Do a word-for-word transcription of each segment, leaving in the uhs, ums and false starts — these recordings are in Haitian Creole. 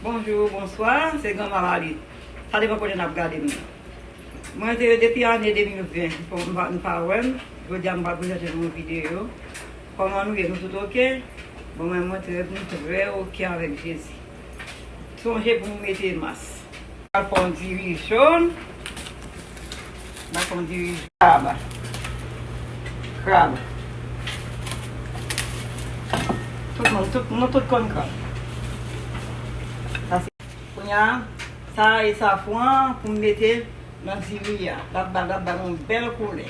Bonjou, bonswa, se Granma Lali. Sa depann kote n ap gade m nan. Mwen te depi ane de mil ven, m pa, m pa wè m. Jodi a m pral prezante nou yon videyo. Kòman nou ye? Nou tout oke? Bon, mwen, mwen trè, nou trè oke avèk Jezi. Sonje pou nou mete mas. Pral fè yon diri jòn. Pral fè yon diri jòn. Krab. Krab. Tout moun, tout, nou tout konn krab. Sa se, kounye a, sa e safran pou m mete nan diri a. L ap ba, l ap ba nou yon bèl koulè.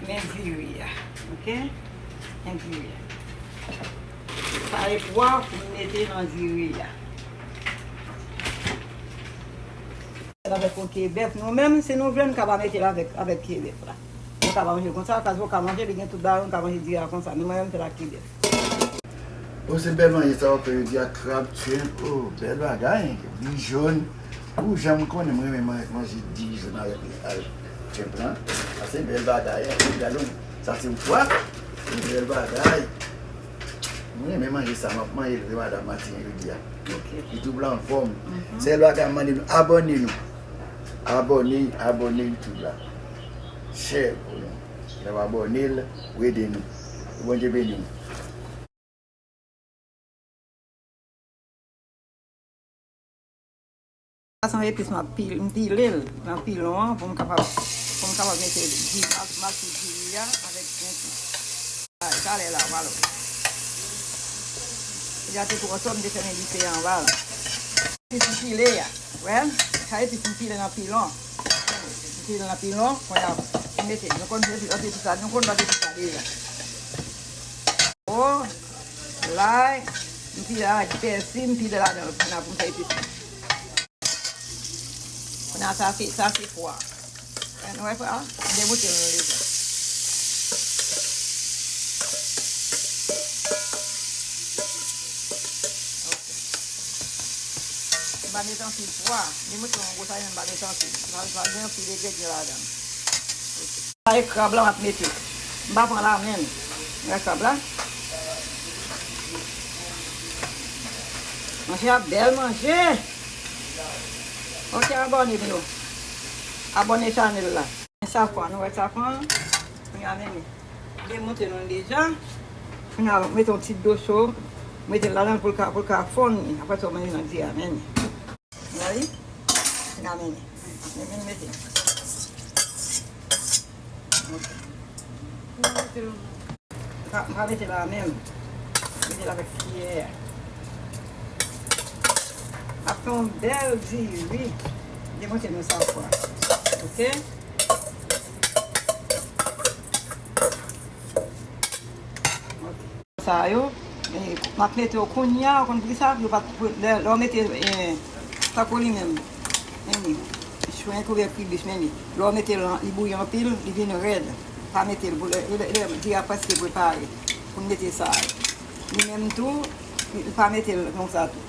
Men diri a, oke? Men diri a. Sa e pwa pou m mete nan diri a. Avèk yon kebèf, nou menm, si nou vle, n ka pa mete l avèk, avèk kebèf la. Nou ka pa manje l konsa, kaz ou ka manje, li gen tout bagay, nou ka manje diri a konsa. Men mwen menm, m fè l ak kebèf. O, se bèl manje sa w ap fè jodi a, krab, shrimp. O, bèl bagay, diri jòn. Ou jan m konnen, mwen renmen man-, manje diri jòn avèk, avèk shrimp lan. Sa se bèl bagay, hein. Gade, sa se pwa. Bèl bagay. Mwen renmen manje sa, m ap manje l vre madanm maten jodi a. Ok. YouTube la anfòm. Mhm. Sèl bagay m mande nou, abòne nou. Abòne, abòne YouTube la. Share pou nou. Lè w abòne l, ou ede nou. Bondye beni w. Sa se yon epis m ap pil-, m pile l nan pilon an pou m kapab, pou m kapab mete di-, ma-, mati diri a avèk jan. Talè la, vwala. Li a te twò sò, m te fèmen dife a anba l. Epis m pile a, wè? Sa epis m pile nan pilon. M pile nan pilon, kounye a, m mete, nou konn epis, epis la, nou konn lòt epis la deja. O, lay, m pile ak pèsi, m pile ladan l, kounye a pou m fè epis. Kounye a, sa se, sa se pwa. Nou wè pwa? M demoute l nan lejan. Ok. M pa met anpil pwa. M demoute l yon gwo sa, men m pa met anpil. M pa, m pa gen anpil engredyan ladan l. Ok. Sa e krab la m ap mete. M pa pran lamen m. Wè krab la? Manje a bèl manje. Ok, abòne m yo. Abòne chanèl la. Safran, nou wè safran? Kounye a men li. Demoute nou l deja. Kounye a mete yon ti dlo cho. Mete l ladan l pou l ka, pou l ka fonn. Apre sa w mete nan diri a men li. Gade. N a mennen. Mennen, mete. Ok. M pa, m pa mete la menm. Mete l avèk kiyè. Ap fè yon bèl diri. Demontre nou sa fwa. Ok? Ok. Sa yo, e, m ap mete yo kounye a, ou konn poukisa? Yo pa t, lè, lè w mete, e, tankou li menm, men li, chwen kouvèk kribich, men li, lè w mete l, li bouyi anpil, li vin rèd. Pa mete l pou lè, lè, lè diri a prèske prepare pou n mete sa yo. Li menm tou, li, li pa mete l konsa tou.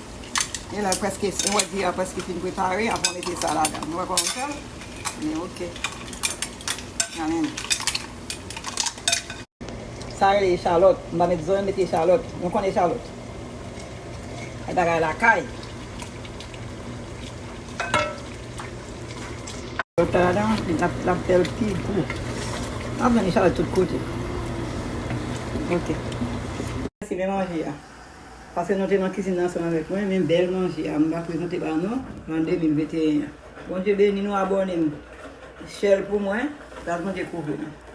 E lè prèske, ou wè diri a prèske fin prepare, apre w mete sa ladan. Nou wè kòman m fè l? Men ok. Amèn. Sa rele echalòt. M pa met zonyon, m met echalòt. Nou konn echalòt. E bagay lakay. Echalòt la ladan, l ap, l ap fè l pi gou. W ap jwenn echalòt tout kote. Ok. Se men manje a. Paske nou te nan kizin nan ansanm avèk mwen, men bèl manje a. M ap prezante ba nou nan de mil venteyen an. Bondye beni nou, abòne m. Share l pou mwen. Gras Bondye kouvri nou.